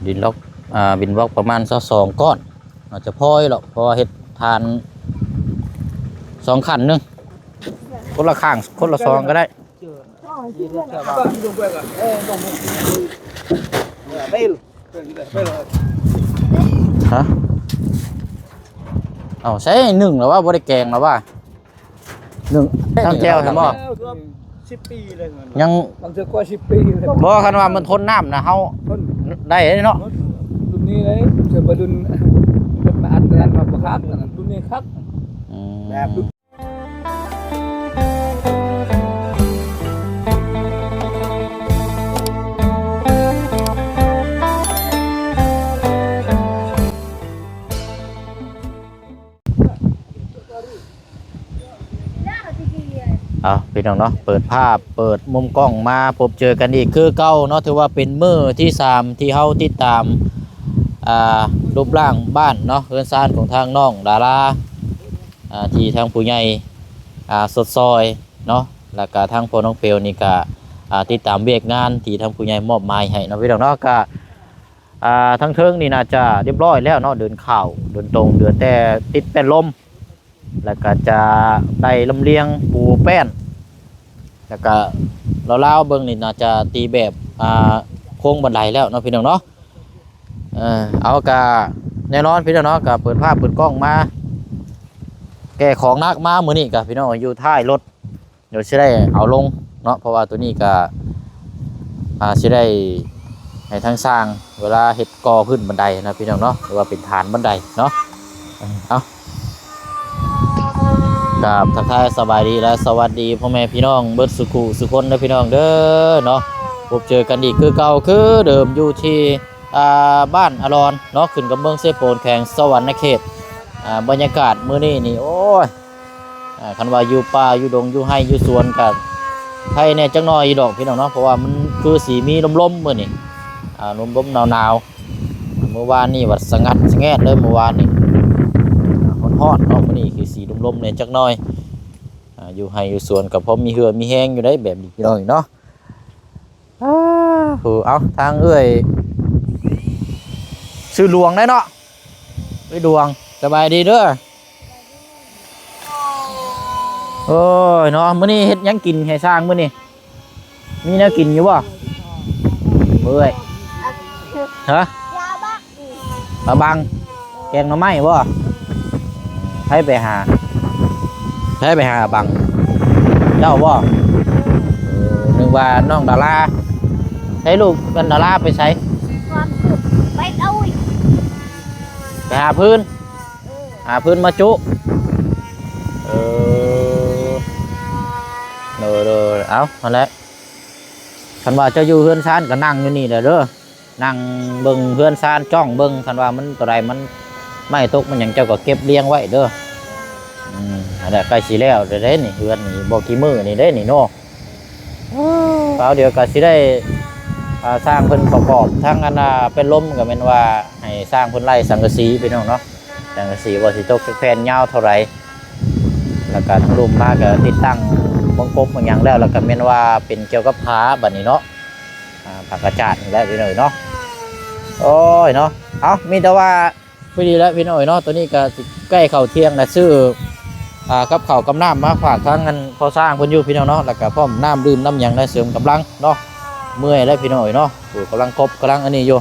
ດິນລັອກ ອ່າ ດິນບລັອກປະມານຊາວສອງກ້ອນ ໜ້າຈະພໍຢູ່ດອກ ເພາະວ່າເຮັດຖານສອງຂັ້ນໜຶ່ງ ຄົນລະຂ້າງ ຄົນລະສອງກໍໄດ້. ຮະ? ເອົາ ໃສ່ໜຶ້ງແລ້ວວ່າ ບໍ່ໄດ້ແກງແລ້ວວ່າ ໜຶ້ງ ຕຳແຈ່ວເຫັນບໍ່? ສິບປີເລີຍ ຍັງ ບາງເທື່ອກວ່າສິບປີເລີຍ ບໍ່ ຄັນວ່າມັນທົນນ້ຳນະ ເຮົາ ທົນ ໄດ້ເດ້ເນາະ ລຸ້ນນີ້ເລີຍ ເກີດວ່າລຸ້ນ ລົດມາອັດແໜ້ນມາບໍ່ຄັກ ລຸ້ນນີ້ຄັກ ອືມ ແບບ ເອົາ ພີ່ນ້ອງເນາະ ເປີດພາບ ເປີດມຸມກ້ອງມາພົບເຈີກັນອີກຄືເກົ່າເນາະ ຖືວ່າເປັນມື້ທີສາມທີ່ເຮົາຕິດຕາມ ອ່າ ຮູບຮ່າງບ້ານເນາະ ເຮືອນຊານຂອງທາງນ້ອງດາລາ ອ່າ ທີ່ທາງຜູ້ໃຫຍ່ ອ່າ ຊົດຊ່ອຍເນາະ ແລ້ວກະທາງພໍ່ນ້ອງເປວນີ້ກະ ອ່າ ຕິດຕາມວຽກງານທີ່ທາງຜູ້ໃຫຍ່ມອບໝາຍໃຫ້ເນາະ ພີ່ນ້ອງເນາະ ກະ ອ່າ ທາງເທິງນີ້ໜ້າຈະຮຽບຮ້ອຍແລ້ວເນາະ ເດີນເຂົ້າເດີນຕົງ ເຫຼືອແຕ່ຕິດແປ້ນລົມ ແລ້ວກະຈະໄດ້ລຳລຽງປູແປ້ນ ແລ້ວກະລາວໆເບິ່ງນີ້ໜ້າຈະຕີແບບ ອ່າ ໂຄງບັນໄດແລ້ວເນາະ ພີ່ນ້ອງເນາະ ເອີ ເອົາ ກະແນ່ນອນ ພີ່ນ້ອງເນາະ ກະເປີດພາບເປີດກ້ອງມາ ແກ່ຂອງໜັກມາມື້ນີ້ກະ ພີ່ນ້ອງ ຢູ່ທ້າຍລົດ ດຽວຊິໄດ້ເອົາລົງເນາະ ເພາະວ່າໂຕນີ້ກະ ອ່າ ຊິໄດ້ໃຫ້ທາງຊ່າງເວລາເຮັດກໍ່ພື້ນບັນໄດນະພີ່ນ້ອງເນາະ ຫຼືວ່າເປັນຖານບັນໄດເນາະ ເອົາ ກາບທັກທາຍສະບາຍດີ ແລະ ສະຫວັດດີພໍ່ແມ່ພີ່ນ້ອງເບິດສູ່ຄູ່ສູ່ຄົນເດີພີ່ນ້ອງເດີເນາະ ພົບເຈີກັນອີກຄືເກົ່າຄືເດີມຢູ່ທີ່ ອ່າ ບ້ານອາລອນເນາະ ຂຶ້ນກັບເມືອງເຊໂປນ ແຂວງສະຫວັນນະເຂດ ອ່າ ບັນຍາກາດມື້ນີ້ນີ້ ໂອ້ຍ ອ່າ ຄັນວ່າຢູ່ປ່າຢູ່ດົງຢູ່ໄຮ່ຢູ່ສວນກະໄຄແດ່ຈັກໜ້ອຍຢູ່ດອກພີ່ນ້ອງເນາະ ເພາະວ່າມັນຄືຊິມີລົມໆມື້ນີ້ ອ່າ ລົມໆໜາວໆ ມື້ວານນີ້ບັດສະຫງັດສະແຫງດເລີຍ ມື້ວານນີ້ ອ່າ ຮ້ອນໆເນາະ ມື້ນີ້ຄືຊິລົມໆແດ່ຈັກໜ້ອຍ ອ່າ ຢູ່ໄຮ່ຢູ່ສວນກະພໍມີເຫື່ອມີແຮງຢູ່ໄດ໋ ແບບນີ້ພີ່ນ້ອງເນາະ. ອ້າ ໂຫ ເອົາ ທາງເອື້ອຍຊື່ຫຼວງໄດ໋ເນາະ ເອື້ອຍຫຼວງ ສະບາຍດີເດີ ໂອ້ຍເນາະ ມື້ນີ້ເຮັດຫຍັງກິນໃຫ້ຊ່າງມື້ນີ້ ມີແນວກິນຢູ່ບໍ່ ເອື້ອຍ? ຮະ? ປາບັງ ແກງໜໍ່ໄມ້ບໍ່? ໃຜໄປຫາ ໃຜໄປຫາປາບັງ ເຈົ້າບໍ່? ເອີ ນຶກວ່ານ້ອງດາລາ ໃສລູກ ອັນດາລາໄປໃສ? ໄປເອົາ ໄປຫາພື້ນ ເອີ ຫາພື້ນມາຈຸ ເອີ ໂດຍໆ ເອົາ ຫັ້ນແຫຼະ ຄັນວ່າເຈົ້າຢູ່ເຮືອນຊານກໍນັ່ງຢູ່ນີ້ແຫຼະເດີ. ນັ່ງເບິ່ງເຮືອນຊານ ຈ້ອງເບິ່ງ ຄັນວ່າມັນຕົວໃດມັນໄມ້ຕົກມັນຫຍັງ ເຈົ້າກໍເກັບລຽງໄວ້ເດີ. ອືມ ອັນນັ້ນໃກ້ຊິແລ້ວແລ້ວເດ້ນີ້ ເຮືອນນີ້ບໍ່ກີ່ມື້ນີ້ເດ້ນີ້ເນາະ. ຄາວດຽວກໍຊິໄດ້ ອ່າ ຊ່າງເພິ່ນປະກອບທັງອັນນ່າເປັນລົມ ກໍແມ່ນວ່າໃຫ້ຊ່າງເພິ່ນໄລ່ສັງກະສີ ພີ່ນ້ອງເນາະ. ສັງກະສີວ່າຊິຕົກຈັກແຜ່ນ ຍາວເທົ່າໃດ ແລ້ວກໍທາງລຸ່ມມາກໍຕິດຕັ້ງບັງກົບບັງຫຍັງແລ້ວ ແລ້ວກໍແມ່ນວ່າເປັນກ່ຽວກັບຜ້າບັດນີ້ເນາະ ອ່າ ຜ້າກະຈາດນີ້ແຫຼະພີ່ນ້ອງເນາະ. ໂອ້ຍເນາະ ເອົ້າ ມີແຕ່ວ່າພໍດີແລ້ວພີ່ນ້ອງເນາະ. ຕອນນີ້ກໍໃກ້ເຂົ້າທ່ຽງແລ້ວ ຊື້ ອ່າ ກັບເຂົ້າກັບນ້ຳມາຝາກທາງອັນພໍ່ຊ່າງເພິ່ນຢູ່ພີ່ນ້ອງເນາະ ແລ້ວກໍພ້ອມນ້ຳດື່ມນ້ຳຫຍັງໄດ້ເສີມກຳລັງເນາະ. ເມື່ອຍແລ້ວພີ່ນ້ອງເນາະ ໂອ້ ກຳລັງກົບກຳລັງອັນນີ້ຢູ່.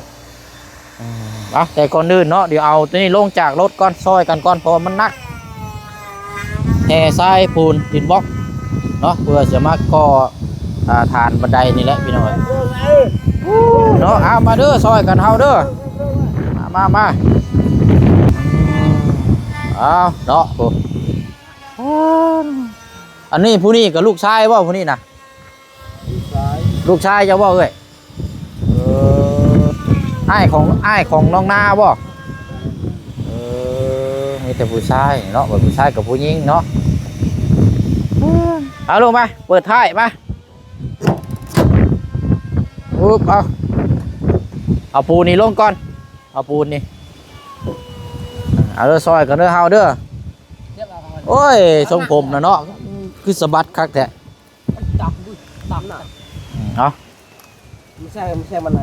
ອ່າ ແຕ່ກ່ອນອື່ນເນາະ ດຽວເອົາຕົວນີ້ລົງຈາກລົດກ່ອນ ຊ່ອຍກັນກ່ອນ ເພາະວ່າມັນໜັກ ແຫ່ຊາຍປູນຫີນບລັອກເນາະ ເພື່ອຈະມາກໍ່ ອ່າ ຖານບັນໄດນີ້ແຫຼະພີ່ນ້ອງເນາະ. ເອົາມາເດີ ຊ່ອຍກັນເຮົາເດີ ມາ ມາ ມາ ເອົາເນາະ. ໂອ້ ອັນນີ້ຜູ້ນີ້ກໍລູກຊາຍບໍ່ ຜູ້ນີ້ນະ? ລູກຊາຍ ລູກຊາຍເຈົ້າບໍ່ເອີຍ? ເອີ ອ້າຍຂອງ ອ້າຍຂອງນ້ອງນາບໍ່? ເອີ ມີແຕ່ຜູ້ຊາຍເນາະ ເປັນຜູ້ຊາຍກັບຜູ້ຍິງເນາະ. ເອົາລູກມາ ເປີດທ້າຍມາ ອຶບ ເອົາ ເອົາປູນນີ້ລົງກ່ອນ ເອົາປູນນີ້ ເອົາເດີ ຊ່ອຍກັນເດີເຮົາເດີ. ໂອ້ຍ ຊົງຜົມນະເນາະ ຄືສະບັດຄັກແທ້. ມັນດຳເວີຍ ດຳນະ ເອົາ ມັນແຊງ ມັນແຊງມັນນະ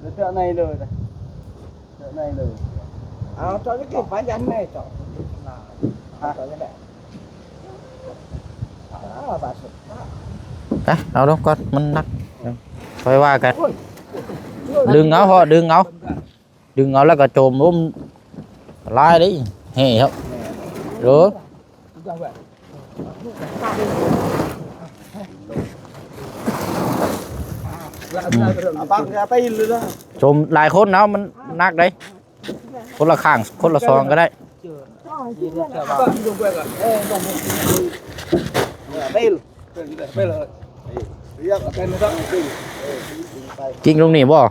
ເຈາະໃນເລີຍນະ ເຈາະໃນເລີຍ. ເອົາເຈາະຈັກກີ້ ປາຍັນແນ່ເຈາະ. ຮະ? ເຈາະຈັ່ງໃດ? ອ້າວ ບາດສຸດ ໄປ ເອົາລົງກ່ອນ ມັນໜັກ ຄ່ອຍວ່າກັນ. ໂອ້ຍ ດຶງເອົາ ເພາະດຶງເອົາ ດຶງເອົາແລ້ວກໍໂຈມລົງ ລາຍເດ້ ແຫ່ເນາະ. ໂດຍ ອືມ ໂຈມຫຼາຍຄົນເນາະ ມັນໜັກເດ້. ຄົນລະຂ້າງ ຄົນລະສອງກໍໄດ້. ກິ້ງລົງນີ້ບໍ່?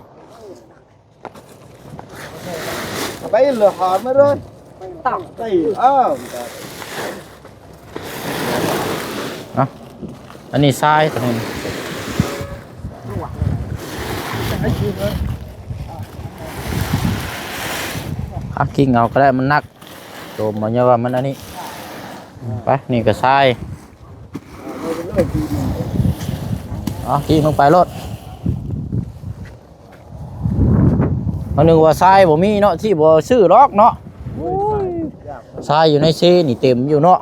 ໄປເລີຍ ຫາມາເລີຍ ຕາມໄປ. ອ້າວ ເອົາ ອັນນີ້ຊາຍຕົວນີ້ ເອົາກິ້ງເອົາກໍໄດ້ ມັນໜັກ. ໂຈມມາເຍາະວ່າມັນອັນນີ້ ໄປ ນີ້ກໍຊາຍ. ເອົາກິ້ງລົງໄປໂລດ. ເຮົານຶກວ່າຊາຍບໍ່ມີເນາະ ຊິບໍ່ຊື້ດອກເນາະ. ໂອ້ຍ ຊາຍຢູ່ໃນເຊນີ້ເຕັມຢູ່ເນາະ.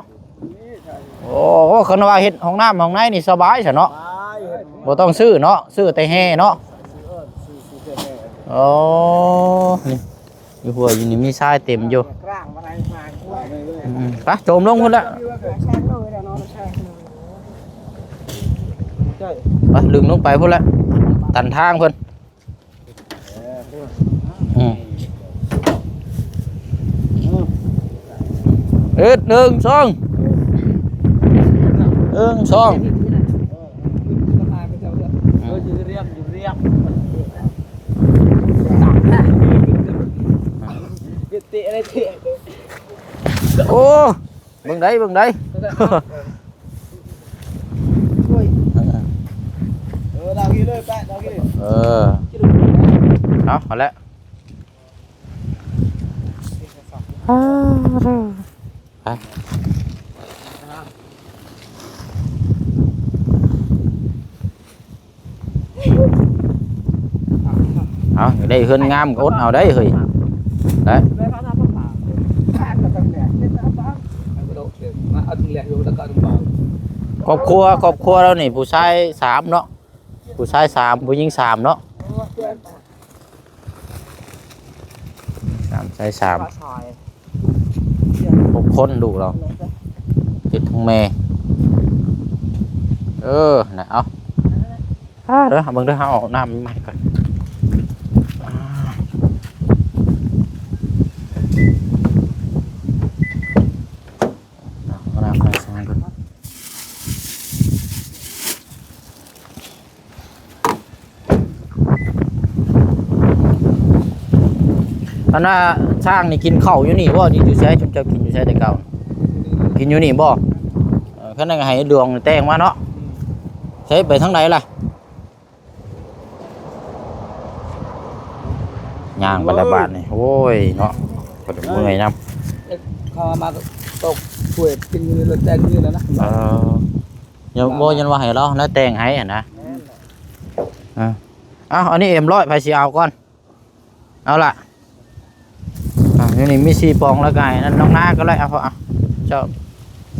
ໂອ້ ຄັນວ່າເຮັດຫ້ອງນ້ຳຫ້ອງໃນນີ້ສະບາຍຊະເນາະ ບໍ່ຕ້ອງຊື້ເນາະ ຊື້ແຕ່ແຮ່ເນາະ. ໂອ້ ນີ້ ຢູ່ຫ້ວຍຢູ່ນີ້ມີຊາຍເຕັມຢູ່. ອືມ ໄປ ໂຈມລົງພຸ້ນລະ ໄປ ດຶງລົງໄປພຸ້ນລະ ຕັນທາງເພິ່ນ. ອືມ ເອີດ ໜຶ່ງ ສອງ ໜຶ່ງ ສອງ ອືມ ໂອ້ ເບິ່ງໄດ້ ເບິ່ງໄດ້. ເອີ ເອົາ ເອົາແຫຼະ. ໄປ ເອົາ ຢາກໄດ້ເຮືອນງາມກໍອົດເອົາໄດ້ເຮີ້ຍ. ໄດ້ ຄອບຄົວ ຄອບຄົວລາວນີ້ ຜູ້ຊາຍສາມເນາະ ຜູ້ຊາຍສາມ ຜູ້ຍິງສາມເນາະ. ສາມ ຊາຍສາມ ຫົກຄົນ ລູກລາວ ຕິດທັງແມ່. ເອີ ນະ ເອົາ ເດີ ເບິ່ງເດີ ເຮົາເອົານ້ຳໃໝ່ກ່ອນ. ເອົານ້ຳໃສ່ຊາງກ່ອນ. ອັນນ່າ ຊ້າງນີ້ກິນເຂົ້າຢູ່ນີ້ບໍ່? ນີ້ຢູ່ໃສ? ຊຸມເຈົ້າກິນຢູ່ໃສແຕ່ເກົ່າ? ກິນຢູ່ນີ້ບໍ່? ເອີ ຄັນນັ້ນໃຫ້ຫຼວງແຕ່ງມາເນາະ. ໃສ ໄປທາງໃດລະ? ຍ່າງໄປແລ້ວບາດນີ້ ໂອ້ຍເນາະ ກໍເມື່ອຍນຳ. ເຂົາມາຕົກ ຊ່ວຍກິນຢູ່ ແລ້ວແຕ່ງຢູ່ແລ້ວນະ. ເອີ ຍັງບໍ່ ຍັງວ່າໃຫ້ລາວນະແຕ່ງໃຫ້ຫັ້ນນະ. ເອີ ເອົາ ອັນນີ້ເອັມຮ້ອຍ ໃຜຊິເອົາກ່ອນ? ເອົາລະ ອ່າ ຢູ່ນີ້ມີສີ່ປ່ອງ ແລ້ວກໍໃຫ້ນັ້ນ ນ້ອງນາກໍໄດ້. ເອົາ ເອົາ ເຈົ້າ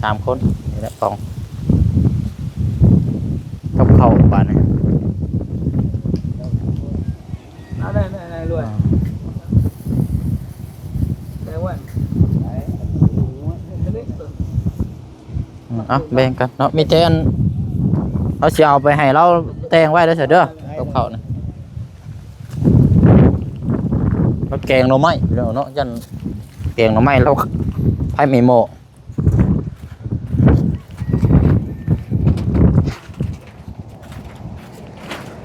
ສາມຄົນ ນີ້ແຫຼະປ່ອງ ກັບເຂົ້າບາດນີ້. ເອົາ ແບ່ງກັນເນາະ ມີແຕ່ອັນ ເຮົາຊິເອົາໄປໃຫ້ລາວແຕ່ງໄວ້ເດີ ເດີ ກັບເຂົ້ານະ. ລາວແກງໜໍ່ໄມ້ເນາະ ຢ້ານແກງໜໍ່ໄມ້ລາວໄຟໄໝ້ໝໍ້.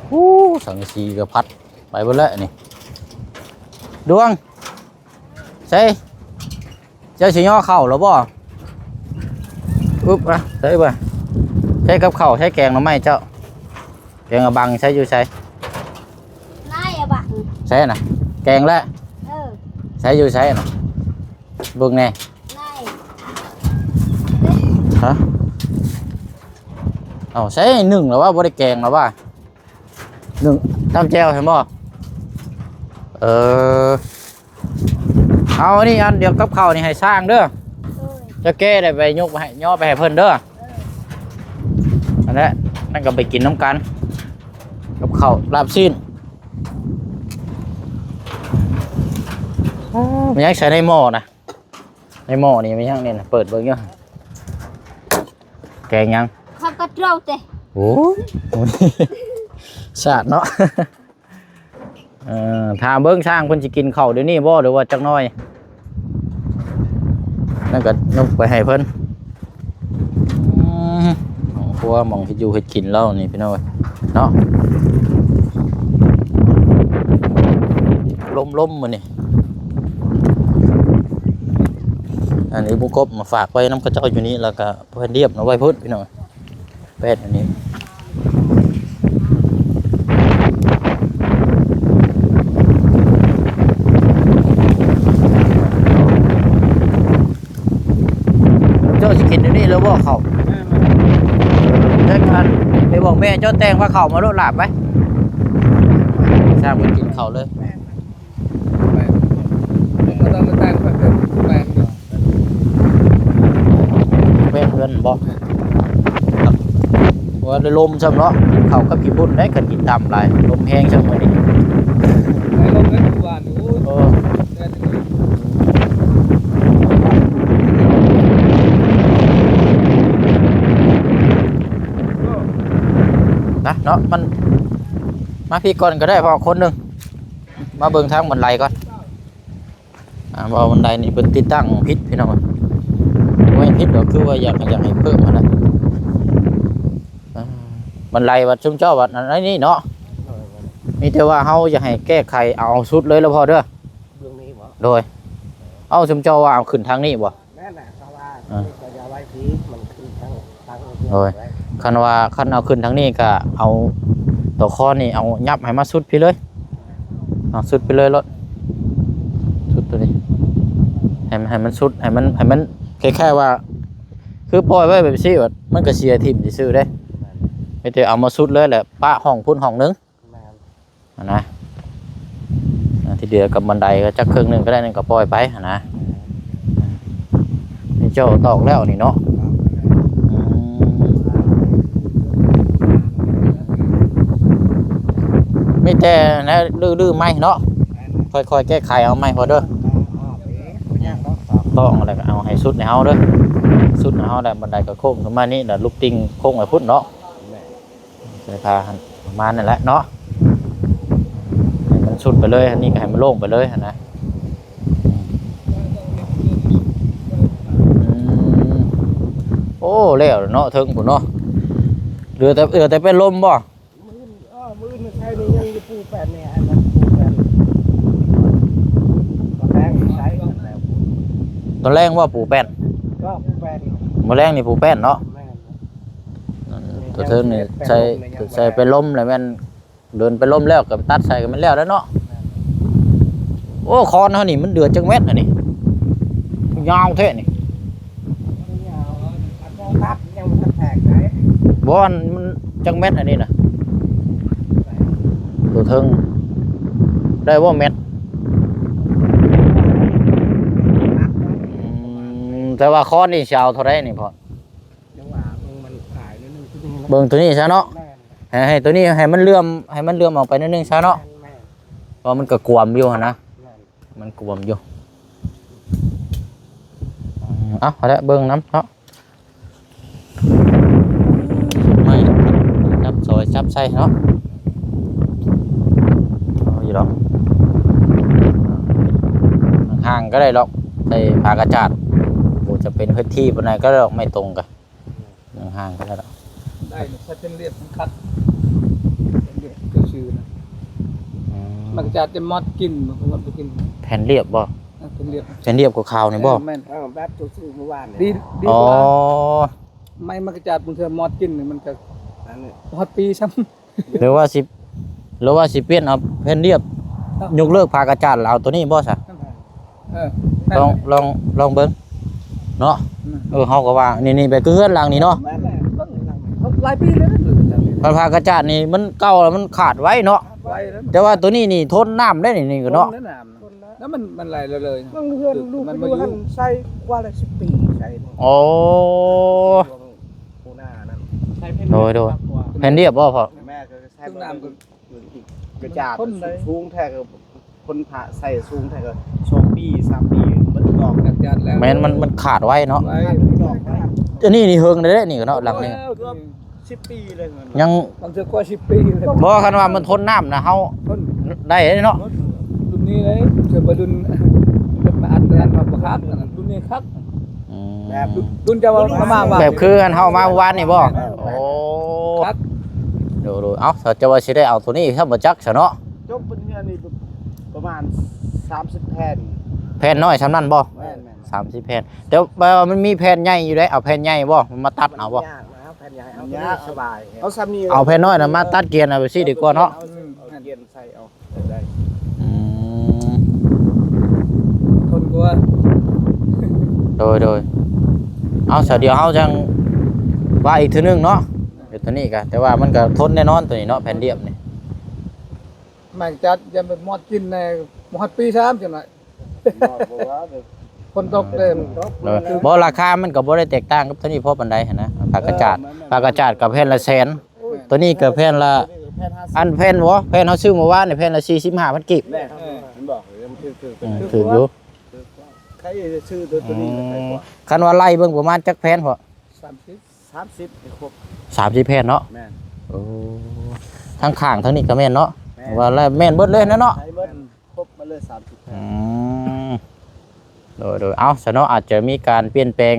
ໂອ້ ສັງກະສີກໍພັດໄປເບິດແລ້ວນີ້. ດວງ ໃສ່ ເຈົ້າຊິຍໍເຂົ້າແລ້ວບໍ່? ອຶບ ອະ ໃສ່ເບິ່ງ ໃສ່ກັບເຂົ້າ ໃສ່ແກງໜໍ່ໄມ້ເຈົ້າ ແກງອະບັງໃສ່ຢູ່ໃສ? ນາຍອະບັງ ໃສ່ນະ ແກງແລ້ວ ເອີ ໃສ່ຢູ່ໃສນະ? ເບິ່ງແນ່ ນາຍ ຮະ ເອົາ ໃສ່ໜຶ້ງແລ້ວວ່າ ບໍ່ໄດ້ແກງແລ້ວວ່າ. ໜຶ້ງຕຳແຈ່ວເຫັນບໍ່? ເອີ ເອົາອັນນີ້ ອັນດຽວກັບເຂົ້ານີ້ໃຫ້ຊ່າງເດີ. ໂດຍ. ຈະແກ້ໄດ້ໄປຍົກໄປໃຫ້ ຍໍໄປໃຫ້ເພິ່ນເດີ. ເອີ ອັນນັ້ນ ນັ້ນກໍໄປກິນນຳກັນ ກັບເຂົ້າລາບຊີ້ນ. ໂອ້ ມັນຍັງໃສ່ໃນໝໍ້ນະ. ໃນໝໍ້ນີ້ແມ່ນຫຍັງນີ້ນະ? ເປີດເບິ່ງຢູ່. ແກງຫຍັງ? ຜັກກາດເຕົາເຕ. ໂອ້ຍ ສາດເນາະ. ເອີ ຖາມເບິ່ງຊ່າງເພິ່ນຊິກິນເຂົ້າດຽວນີ້ບໍ່ ຫຼືວ່າຈັກໜ້ອຍ? ນັ້ນກໍຍົກໄປໃຫ້ເພິ່ນ. ອືມ ຫ້ອງຄົວ ໝ່ອງເຮັດຢູ່ເຮັດກິນລາວນີ້ ພີ່ນ້ອງເອີຍເນາະ. ລົມໆ ມື້ນີ້ ອັນນີ້ບຸກກົບມາຝາກໄວ້ນຳເຂົາເຈົ້າຢູ່ນີ້ ແລ້ວກໍແຜ່ນລຽບເອົາໄວ້ພຸ້ນ ພີ່ນ້ອງ. ແປດອັນນີ້ ເຈົ້າຊິກິນຢູ່ນີ້ແລ້ວບໍ່ເຂົ້າ? ແມ່ນ. ແລ້ວອັນໄປບອກແມ່ເຈົ້າແຕ່ງພາເຂົ້າມາໂລດຫຼາບໄປ ຊ່າງໄປກິນເຂົ້າເລີຍ. ແມ່ນ. ແປງ ບໍ່ຕ້ອງໄປແຕ່ງ ແປງ ແປງ ແປງເຮືອນບໍ່? ວ່າໄດ້ລົມຊ້ຳເນາະ ກິນເຂົ້າກັບຂີ້ຝຸ່ນໄດ້ ຄັນກິນຕຳຫຼາຍ ລົມແຮງຊ້ຳມື້ນີ້. ໄດ້ລົມເດ້ ຄືວ່ານີ້ ໂອ້ຍ ໂອ້ ແດດນີ້ ນະເນາະ. ມັນ ມາພີ້ກ່ອນກໍໄດ້ ເພາະຄົນໜຶ່ງ ມາເບິ່ງທາງບັນໄດກ່ອນ. ອ່າ ເວົ້າບັນໄດນີ້ເພິ່ນຕິດຕັ້ງຜິດ ພີ່ນ້ອງ. ບໍ່ແມ່ນຜິດດອກ ຄືວ່າຢາກ ຢາກໃຫ້ເພີ່ມຫັ້ນນະ. ອ່າ ບັນໄດວ່າຊຸມເຈົ້າວ່າອັນນີ້ເນາະ. ໂດຍ. ມີແຕ່ວ່າເຮົາຢາກໃຫ້ແກ້ໄຂເອົາສຸດເລີຍລະພໍເດີ. ເບື້ອງນີ້ບໍ່? ໂດຍ. ເອົາ ຊຸມເຈົ້າວ່າເອົາຂຶ້ນທາງນີ້ບໍ່? ແມ່ນແຫຼະ ເພາະວ່າ ອ່າ ນີ້ກໍຢ່າໄວ້ພີ້ ມັນຂຶ້ນທາງ ທາງ ໂດຍ ໄວ້. ຄັນວ່າ ຄັນເອົາຂຶ້ນທາງນີ້ກໍເອົາຕົວຄອນນີ້ ເອົາຫຍັບໃຫ້ມາສຸດພີ້ເລີຍ. ເອົາສຸດໄປເລີຍໂລດ ສຸດໂຕນີ້ ໃຫ້ ໃຫ້ມັນສຸດ ໃຫ້ມັນ ໃຫ້ມັນຄ້າຍໆວ່າ ຄືປ່ອຍໄວ້ແບບຊີ້ ມັນກໍເສຍຖິ້ມຊື່ໆເດ້. ມີແຕ່ເອົາມາສຸດເລີຍ ແລ້ວປະຫ້ອງພຸ້ນຫ້ອງໜຶ່ງ. ແມ່ນ. ຫັ້ນນະ ອ່າ ທີ່ເຫຼືອກັບບັນໄດກໍຈັກເຄິ່ງໜຶ່ງກໍໄດ້ ນັ້ນກໍປ່ອຍໄປຫັ້ນນະ. ນີ້ເຈົ້າຕອກແລ້ວນີ້ເນາະ. ອືມ ມີແຕ່ແນວຮື້ໆໃໝ່ເນາະ ຄ່ອຍໆແກ້ໄຂເອົາໃໝ່ພໍເດີ. ຕ້ອງແລ້ວກໍເອົາໃຫ້ສຸດໃຫ້ເຮົາເດີ ສຸດໃຫ້ເຮົາ ແລ້ວບັນໄດກໍໂຄ້ງຂຶ້ນມານີ້ ແລ້ວລູກຕິ່ງໂຄ້ງໄປພຸ້ນເນາະ. ແມ່ນ. ໃສ່ຜ້າຫັ້ນປະມານນັ້ນແຫຼະເນາະ ໃຫ້ມັນສຸດໄປເລີຍ ອັນນີ້ກໍໃຫ້ມັນໂລ່ງໄປເລີຍຫັ້ນນະ. ອືມ ໂອ້ ແລ້ວເນາະ ເທິງພຸ້ນເນາະ ເຫຼືອແຕ່ ເຫຼືອແຕ່ເປັນລົມບໍ່? ມື້ອື່ນ ເອີ ມື້ອື່ນໃສ່ນີ້ຍັງຢູ່ປູແປ້ນນີ້ ໃຫ້ມັນປູແປ້ນ ຕອນແລງໃສ່ ຕອນແລງວ່າປູແປ້ນ ກໍປູແປ້ນ ມື້ແລງນີ້ປູແป้ນເນາະ. ແມ່ນ. ອືມ ຕົວເທິງນີ້ໃສ່ ໃສ່ໄປລົມແລ້ວແມ່ນ ເດີນໄປລົມແລ້ວກໍຕັດໃສ່ກໍແມ່ນແລ້ວແລ້ວເນາະ. ແມ່ນ. ໂອ້ ຄອນເຮົານີ້ມັນເດືອດຈັກແມັດອັນນີ້ ຍາວແທ້ນີ້. ຍາວ ອັນບໍ່ຕັດຍັງບໍ່ທັນແຕກໄດ໋. ບໍ່ ອັນມັນຈັກແມັດອັນນີ້ນະ ຕົວເທິງ ໄດ້ບໍ່ແມັດ? ອືມ ແຕ່ວ່າຄອນນີ້ຊິເອົາເທົ່າໃດນີ້ພໍ່? ຈັ່ງວ່າເບິ່ງມັນຂາຍໜ້ອຍໜຶ່ງ ຕົວນີ້ນະ ເບິ່ງຕົວນີ້ຊະເນາະ. ແມ່ນ. ໃຫ້ ໃຫ້ຕົວນີ້ໃຫ້ມັນເຫຼື່ອມ ໃຫ້ມັນເຫຼື່ອມອອກໄປໜ້ອຍໜຶ່ງຊະເນາະ. ແມ່ນ ເພາະມັນກໍກວມຢູ່ຫັ້ນນະ. ແມ່ນ ມັນກວມຢູ່. ເອົາ ເອົາລະເບິ່ງນຳເນາະ ໄມ້ຈັບຊອຍຈັບໃສ່ເນາະ. ເອົາຢູ່ດອກ ຫ່າງໆກໍໄດ້ດອກ ໃສ່ຜ້າກະຈາດ ບໍ່ຈຳເປັນພື້ນທີ່ປານໃດກໍໄດ້ດອກ ໄມ້ຕົງກະ ຍັງຫ່າງກັນແລ້ວ ໄດ້ ໃຊ້ແຜ່ນລຽບມັນຂັດ ແຜ່ນລຽບຊື່ໆນະ. ອືມ ມັນຈະ ຈະມອດກິນ ມັນກໍມອດບໍ່ກິນ. ແຜ່ນລຽບບໍ່? ເອີ ແຜ່ນລຽບ ແຜ່ນລຽບຂາວໆນີ້ບໍ່? ເອີ ແມ່ນ. ເອີ ແບບຕົວຊື້ມື້ວານນີ້ ດີ ດີກວ່າ. ອໍ ໄມ້ມັນກະຈາດ ບາງເທື່ອມອດກິນນີ້ ມັນກໍ ອັນນີ້ ຮອດປີຊ້ຳ. ຫຼືວ່າຊິ ຫຼືວ່າຊິປ່ຽນເອົາແຜ່ນລຽບ ເນາະ ຍົກເລີກຜ້າກະຈາດ ແລ້ວເອົາຕົວນີ້ບໍ່ຊະ? ເອີ ລອງ ລອງ ລອງເບິ່ງເນາະ. ອືມ ເອີ ເຮົາກໍວ່າ ນີ້ ນີ້ ແບບຄືເຮືອນຫຼັງນີ້ເນາະ. ແມ່ນແຫຼະ ເບິ່ງຫຼັງນີ້ ເຮົາຫຼາຍປີແລ້ວເດີ. ຜ້າ ຜ້າກະຈາດນີ້ມັນເກົ່າແລ້ວ ມັນຂາດໄວເນາະ. ຂາດໄວ ແຕ່ວ່າໂຕນີ້ນີ້ທົນນ້ຳໄດ້ນີ້ ນີ້ກໍເນາະ ຄົນແນະນຳ ຄົນແລ້ວມັນ ມັນໄຫຼເລີຍ ມັນເຮືອນລູກມັນມາຢູ່ ຢູ່ຫັ້ນໃສ່ກວ່າລະສິບປີໃສ່ ໂອ້ ໂດຍໆ ແຜ່ນລຽບບໍ່ພໍ່? ແມ່ກໍໃສ່ ຕ້ອງນ້ຳກໍ ກະຈາດ ຄົນໃດ ສູງແທ້ກໍ ຄົນພະໃສ່ສູງແທ້ກໍສອງປີສາມປີ ມັນດອກກະຈາດແລ້ວ ແມ່ນ ມັນ ມັນຂາດໄວເນາະ ໄວ ດອກໄວ ອັນນີ້ນີ້ເຫິງເດ້ນີ້ກໍເນາະ ຫຼັງນີ້ ໂອ້ຍ ເກືອບສິບປີເລີຍ ຍັງ ບາງເທື່ອກວ່າສິບປີເລີຍ ບໍ່ ຄັນວ່າມັນທົນນ້ຳນະ ເຮົາ ທົນ ໄດ້ເດ້ເນາະ ລຸ້ນນີ້ເລີຍ ເທື່ອບໍ່ລຸ້ນ ລຸ້ນມາອັນ ອັນມາບໍ່ຄັກ ລຸ້ນນີ້ຄັກ ອືມ ແບບລຸ້ນເຈົ້າເອົາມາວ່າ ແບບຄືອັນເຮົາເອົາມາວານນີ້ບໍ່? ໂອ້ ຄັກ ໂດຍໆ ເອົ້າ ເຈົ້າວ່າຊິໄດ້ເອົາໂຕນີ້ຊ້ຳບໍ່ຈັກຊະເນາະ ຈົບເປັນເຮືອນນີ້ປະມານສາມສິບແຜ່ນ ແຜ່ນນ້ອຍສ່ຳນັ້ນບໍ່? ແມ່ນໆ ສາມສິບແຜ່ນ ແຕ່ວ່າມັນມີແຜ່ນໃຫຍ່ຢູ່ເດ້ ເອົາແຜ່ນໃຫຍ່ບໍ່? ມັນມາຕັດເອົາບໍ່? ມັນຍາກນະ ເອົາແຜ່ນໃຫຍ່ ມັນຍາກ ເອົາໂຕນີ້ສະບາຍ ເອົາສ່ຳນີ້ ເອົາແຜ່ນນ້ອຍນະມາຕັດກຽນເອົາໄປຊີ້ດີກວ່າເນາະ ອືມ ກຽນໃສ່ເອົາ ໄດ້ ອືມ ທົນກວ່າ ໂດຍໆ ເອົາ ສະ ດຽວເຮົາຈັ່ງວ່າອີກເທື່ອໜຶ່ງເນາະ ເຮັດໂຕນີ້ກະ ແຕ່ວ່າມັນກະທົນແນ່ນອນໂຕນີ້ເນາະ ແຜ່ນລຽບນີ້ ແມ່ນຈັດ ຢ່າໄປມອດກິນແນ່ ບໍ່ຮອດປີຊ້ຳຈັ່ງໃດ ຝົນຕົກເດ້ ເອີ ບໍ່ ລາຄາມັນກໍບໍ່ໄດ້ແຕກຕ່າງກັບໂຕນີ້ພໍປານໃດຫັ້ນນະ ຜ້າກະຈາດ ເອີ ຜ້າກະຈາດກໍແຜ່ນລະແສນ ໂອ້ຍ ໂຕນີ້ກໍແຜ່ນລະ ອັນແຜ່ນບໍ່ ແຜ່ນເຮົາຊື້ມື້ວານນີ້ແຜ່ນລະສີ່ສິບຫ້າພັນກີບ ແມ່ນ ເອີ ເຫັນບໍ່ ຖືກ ຖືກ ອືມ ຖືກຢູ່ ໃຜຊື້ໂຕນີ້ ອືມ ຄັນວ່າໄລ່ເບິ່ງປະມານຈັກແຜ່ນພໍ? ສາມສິບ ສາມສິບໃຫ້ຄົບ ສາມສິບແຜ່ນເນາະ ແມ່ນ ໂອ້ ທັງຂ້າງທັງນີ້ກໍແມ່ນເນາະ ແມ່ນ ວ່າແລ້ວແມ່ນເບິດເລີຍນະເນາະ ໃສ່ເບິດ ຄົບມາເລີຍສາມສິບແຜ່ນ ອືມ ໂດຍໆ ເອົ້າ ຊະເນາະ ອາດຈະມີການປ່ຽນແປງ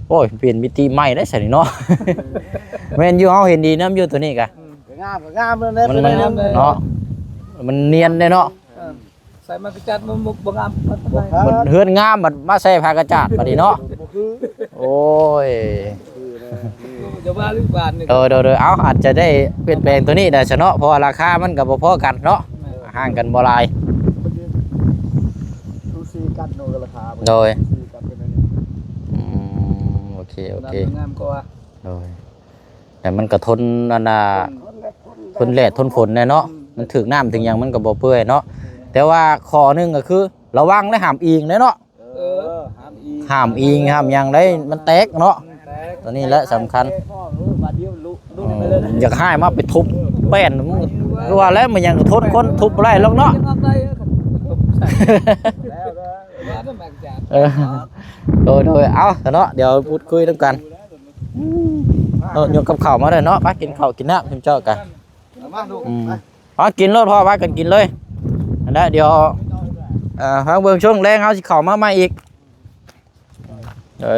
ໂອ້ຍ ປ່ຽນມິຕິໃໝ່ໄດ້ຊະນີ້ເນາະ ແມ່ນຢູ່ ເຮົາເຫັນດີນຳຢູ່ໂຕນີ້ກະ ອືມ ກໍງາມ ກໍງາມເລີຍ ມັນ ມັນງາມເລີຍ ເນາະ ມັນນຽນເດ້ເນາະ ເອີ ໃສ່ມາກະຈັດ ມັນບໍ່ ບໍ່ງາມປານໃດ ມັນເຮືອນງາມ ບັດມາໃສ່ຜ້າກະຈາດບັດນີ້ເນາະ ບໍ່ຄື ໂອ້ຍ ຢ່າວ່າລືບານນີ້ ໂດຍໆໆ ເອົ້າ ອາດຈະໄດ້ປ່ຽນແປງໂຕນີ້ໄດ້ຊະເນາະ ເພາະວ່າລາຄາມັນກໍບໍ່ພໍກັນເນາະ ແມ່ນ ຫ່າງກັນບໍ່ຫຼາຍ ມັນຊິສູສີກັນເນາະ ລາຄາມັນ ໂດຍ ສູສີກັນເປັນອັນນີ້ ອືມ ໂອເຄ ໂອເຄ ງາມກວ່າ ໂດຍ ແຕ່ມັນກໍທົນອັນນ່າ ທົນແດດ ທົນຝົນແດ່ເນາະ ອືມ ມັນຖືກນ້ຳຖືກຫຍັງມັນກໍບໍ່ເປື່ອຍເນາະ ແຕ່ວ່າຂໍ້ໜຶ່ງກໍຄືລະວັງແລະຫ້າມອີງເດ້ເນາະ ເອີ ຫ້າມອີງ ຫ້າມອີງ ຫ້າມຫຍັງໄດ້ ມັນແຕກເນາະ ມັນແຕກ ຕົວນີ້ແຫຼະສຳຄັນ ບາດດຽວລຸ ລຸໄປເລີຍ ຢາກໃຫ້ມາໄປທຸບແປ້ນ ຄືວ່າແລ້ວ ມັນຍັງທົນຄົນທຸບບໍ່ໄດ້ຫຼອກເນາະ ເອີ ໂດຍໆ ເອົ້າ ເນາະ ດຽວພູດຄຸຍນຳກັນ ເອີ ຍົກກັບເຂົ້າມາເດີເນາະ ໄປກິນເຂົ້າກິນນ້ຳ ເຈົ້າກະ ເອົາມາລູກ ອືມ ໄປ ເອົາກິນໂລດພໍ່ ພາກັນກິນເລີຍ ຫັ້ນແຫຼະ ດຽວ ເອີ ຟັງເບິ່ງຊ່ວງແລງເຮົາຊິເຂົ້າມາໃໝ່ອີກ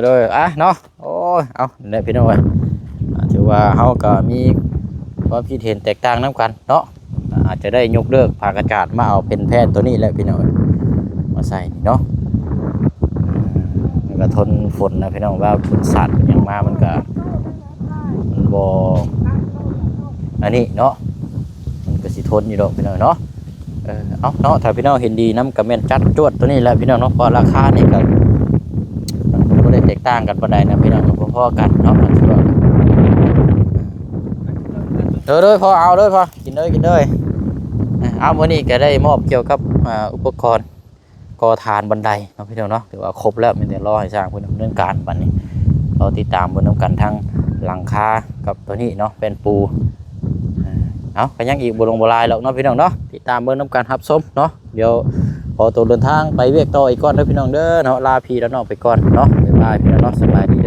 ໂດຍໆ ອ່ະເນາະ ໂອ້ຍ ເອົາ ນີ້ແຫຼະພີ່ນ້ອງເອີຍ ອ່າ ຖືວ່າເຮົາກໍມີຄວາມຄິດເຫັນແຕກຕ່າງນຳກັນເນາະ ອາດຈະໄດ້ຍົກເລີກຜ້າກະຈາດ ມາເອົາເປັນແຜ່ນໂຕນີ້ແຫຼະພີ່ນ້ອງເອີຍ ມາໃສ່ເນາະ ມັນກໍທົນຝົນນະພີ່ນ້ອງ ເວລາຝົນສາດຫຍັງມາ ມັນກໍ ມັນບໍ່ອັນນີ້ເນາະ ມັນກໍຊິທົນຢູ່ດອກພີ່ນ້ອງເນາະ ເອີ ເອົາເນາະ ຖ້າພີ່ນ້ອງເຫັນດີນຳກໍແມ່ນຈັດຈວດໂຕນີ້ແຫຼະພີ່ນ້ອງເນາະ ເພາະວ່າລາຄານີ້ກໍບໍ່ໄດ້ແຕກຕ່າງກັນປານໃດນະພີ່ນ້ອງ ກໍພໍໆກັນເນາະ ເດີໆ ພໍເອົາເດີພໍ ກິນເດີ ກິນເດີ ເອົາ ມື້ນີ້ກໍໄດ້ມອບກ່ຽວກັບ ອ່າ ອຸປະກອນ ກໍ່ຖານບັນໄດເນາະພີ່ນ້ອງເນາະ ຖືວ່າຄົບແລ້ວ ມີແຕ່ລໍໃຫ້ຊ່າງເພິ່ນດຳເນີນການບັດນີ້ ລໍຕິດຕາມເບິ່ງນຳກັນທັງຫຼັງຄາກັບໂຕນີ້ເນາະ ແປ້ນປູ ເອົາ ກໍຍັງອີກບໍ່ດົງບໍ່ຫຼາຍດອກເນາະພີ່ນ້ອງເນາະ ຕິດຕາມເບິ່ງນຳກັນ ຮັບຊົມເນາະ ດຽວຂໍຕົວເດີນທາງໄປວຽກຕໍ່ອີກກ່ອນເດີພີ່ນ້ອງເດີເນາະ ລາພີ່ລານ້ອງໄປກ່ອນເນາະ ບາຍບາຍພີ່ນ້ອງເນາະ ສະບາຍດີເດີ